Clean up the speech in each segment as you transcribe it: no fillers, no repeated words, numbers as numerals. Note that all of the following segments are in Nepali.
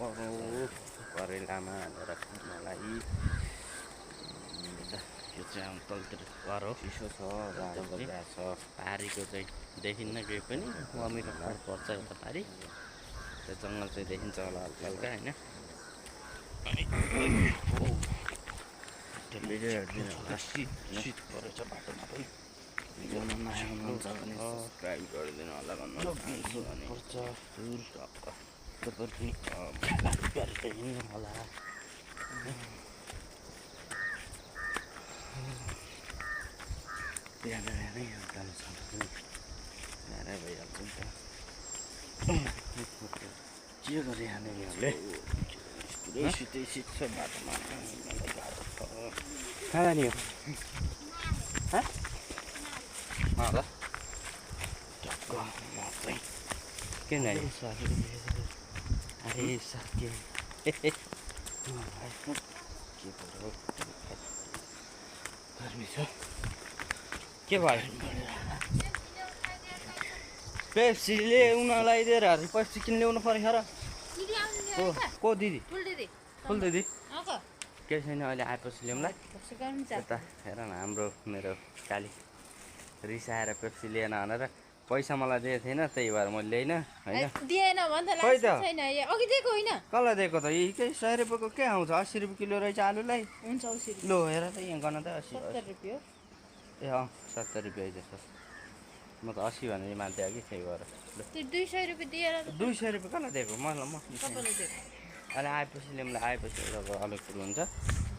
करेलामा हालेर खानलाई यो चाहिँ अङ्कलतिर घर हो, चिसो छ, पारीको चाहिँ देखिन्न केही पनि, अमिलो फाँड पर्छ यता पारी, त्यो जङ्गल चाहिँ देखिन्छ होला हल्का हल्का होइन। अनि भिडियो हेरिदिनु होला, शीत परेछ बाटोमा पनि, भिडियोमा नयाँ हुनुहुन्छ भने सब्सक्राइब गरिदिनु होला भन्नु पर्छ। तपाईँ पनि हिँड्नु होला। बिहान बिहानै काम छ भने बिहानै भइहाल्छ नि त। के गरे हाने यहाँले पुरै शीतै शीत छ बाटोमा, कहाँ जाने हो? ल टक्क म चाहिँ के नानी अरे सक्यो के भयो गर्मी छ के भयो? पेप्सी ल्याउनलाई दिएर पेप्सी किन ल्याउनु पऱ्यो र? को दिदी? फुल दिदी केही छैन, अहिले आएपछि ल्याउँला। यता हेर न, हाम्रो मेरो काली रिसाएर पेप्सी लिएन भनेर पैसा मलाई दिएको थिएन, त्यही भएर मैले ल्याइनँ होइन। खोइ त कसलाई दिएको त? यही के 100 रुपियाँको के आउँछ? 80 रुपियाँ किलो रहेछ आलुलाई। लो हेर त यहाँ गर्न त 80 रुपियाँ। ए अँ 70 रुपियाँ जस्तो, म त 80 भनेर मान्थेँ कि, त्यही भएर 200 रुपियाँ दिएर 200 रुपियाँ कसलाई दिएको? मलाई म अहिले आएपछि ल्याउँला, आएपछि अब अलग कुरो हुन्छ,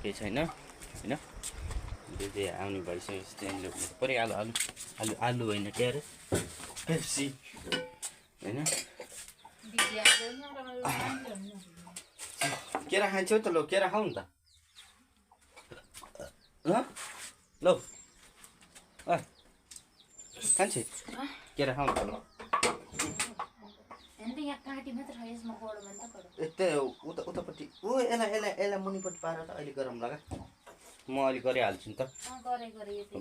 केही छैन होइन। दिदी आउने भइसक्यो, त्यहाँ ल्याउनु पऱ्यो। आलु आलु आलु आलु होइन के अरे पेप्सी होइन। केरा खान्छौ त? लो केरा खाऊ नि त ल खान्छ केरा खाऊ नि त ल। यस्तै उतापट्टि यसलाई मुनिपट्टि पारेर त अहिले गरम लगा, म अहिले गरिहाल्छु नि त।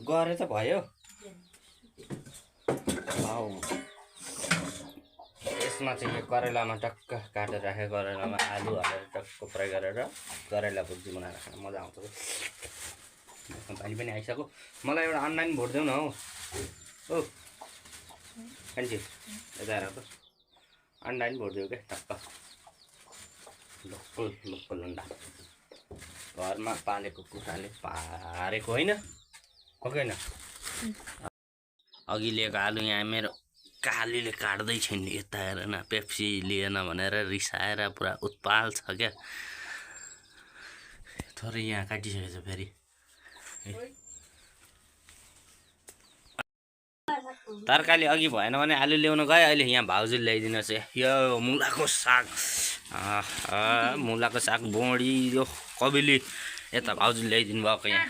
गरे त भयो। यसमा चाहिँ यो करेलामा टक्क काटेर राखेको, करेलामा आलु हालेर टक्क फ्राई गरेर करेला भुर्जी बनाएर खान मजा आउँछ। पानी पनि आइसक्यो, मलाई एउटा अनलाइन भोट देऊ न हौ। ओ खान्छे यता हेर त, अनलाइन भोट देऊ क्या टक्क। लोकल अन्डा घरमा पालेको कुखुराले पारेको होइन, होइन। अघि लिएको आलु यहाँ मेरो कालीले काट्दै छैन, यता हेर न, पेप्सी लिएन भनेर रिसाएर पुरा उत्पाल छ क्या। थोरै यहाँ काटिसकेछ फेरि। तरकारी अघि भएन भने आलु ल्याउन गयो, अहिले यहाँ भाउजूले ल्याइदिनुहोस्। यो मुलाको साग, मुलाको साग बोडी, यो कबेली यता भाउजूले ल्याइदिनु भएको यहाँ।